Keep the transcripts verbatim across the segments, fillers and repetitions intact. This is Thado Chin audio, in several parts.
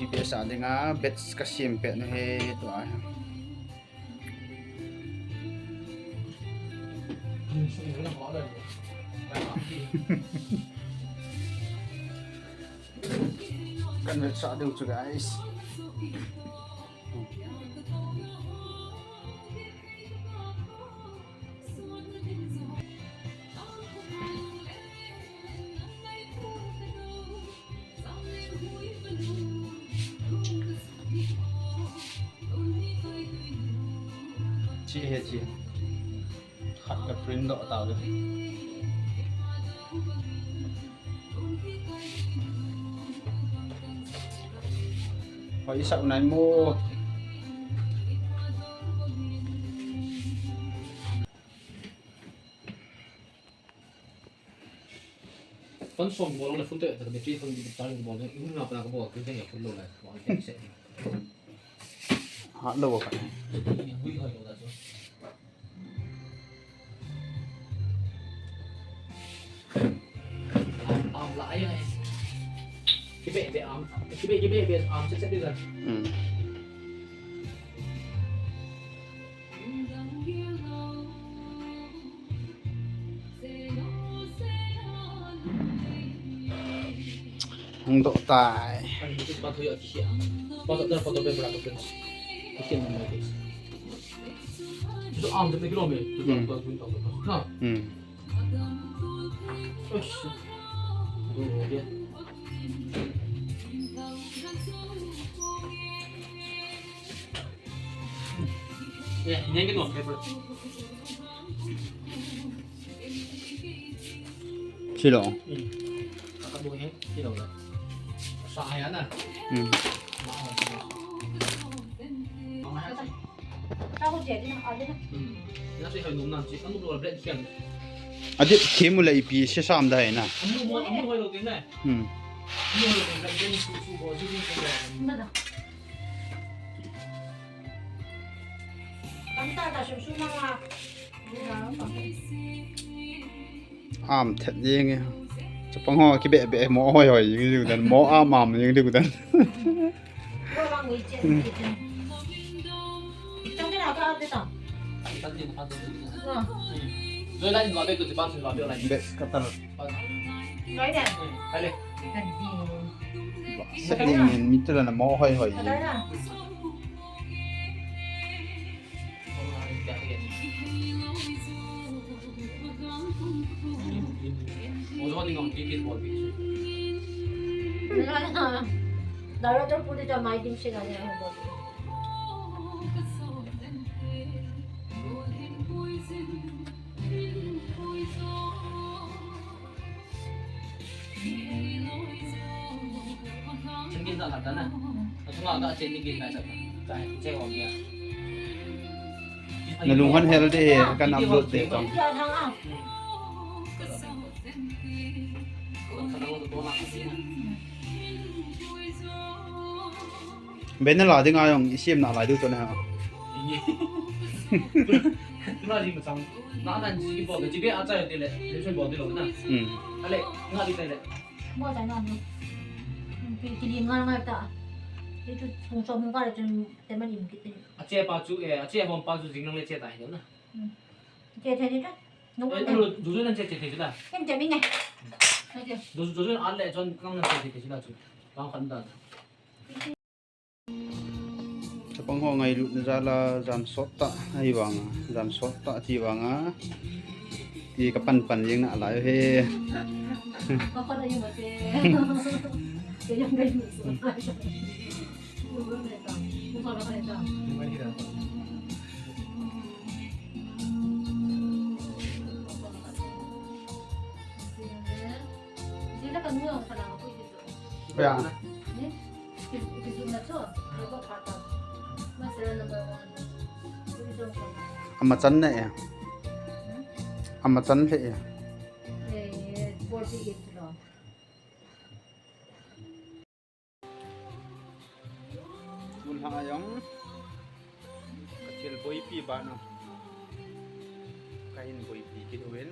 Base a dinga batch kasem pet na hi tua. Kan vetsah diu chu, guys. Chi he chi. Khat ka print doh tau le. Hoi, isah u nai mo. Phone som bol le phone te, ta battery phone di charging bol le, i hun nga pa na ka bol, phone te ya phone lo le, bol le se. Ha lo ka. Ni hui hoi lo da so. Am, am la ai ai. Kibe be am, kibe kibe be am se se di da. Hmm. Hung doh tai. Hmm. Silo. Adi, themu le ipi se sam da hai na. Hmm. Am thet jeng e. Chapang ho kibe be mo hoi hoi jeng diu dan, mo am am jeng diu dan. Best cutter. Setting in mi tu la na mo hoi hoi. Director puni ta mai dim se ga ne ho. Na lung hon hel de, kan upload de tong. Be na la ding a jong i siam na lai diu chu na ha. Tuna di ma chang. Na nan ji bol de, ji be a chai de le, le chai bol de lo na. Hmm. Ale, na di le. Mo ta na ni. Ki, ki lim ngal ngal ta. Ti chu phung som ngal chu te ma lim ki te. A che pa chu, eh, a che hom pa chu jing nang le che ta hi na. Hmm. Che the ni ta. Nung eh, ta. Chu, chu, chu nan che, che, che, che la. Ken che mi ne. Ai che. Chu, chu, chu an le chon nang nan che, che, che la chu. Bang khan da. Chapang ho ngailutna jal a jan sot tah ahi vang a, jan sot tah ti vang a, ti ka pan pan jeng na lai u hi. Ya. Ama chan ne ya. Ama chan le ya. Tun ha jong ka thil boipi ban u ka hin boipi kit uvin.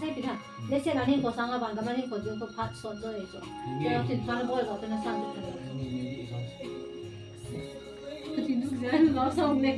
Sai pi tha. Let's say, na hinkho sanga van gam a hinkho ding ko phat sot jo e jo. Kei tin phat bol jo te na sang tu. Ka tin duk jan lo song le.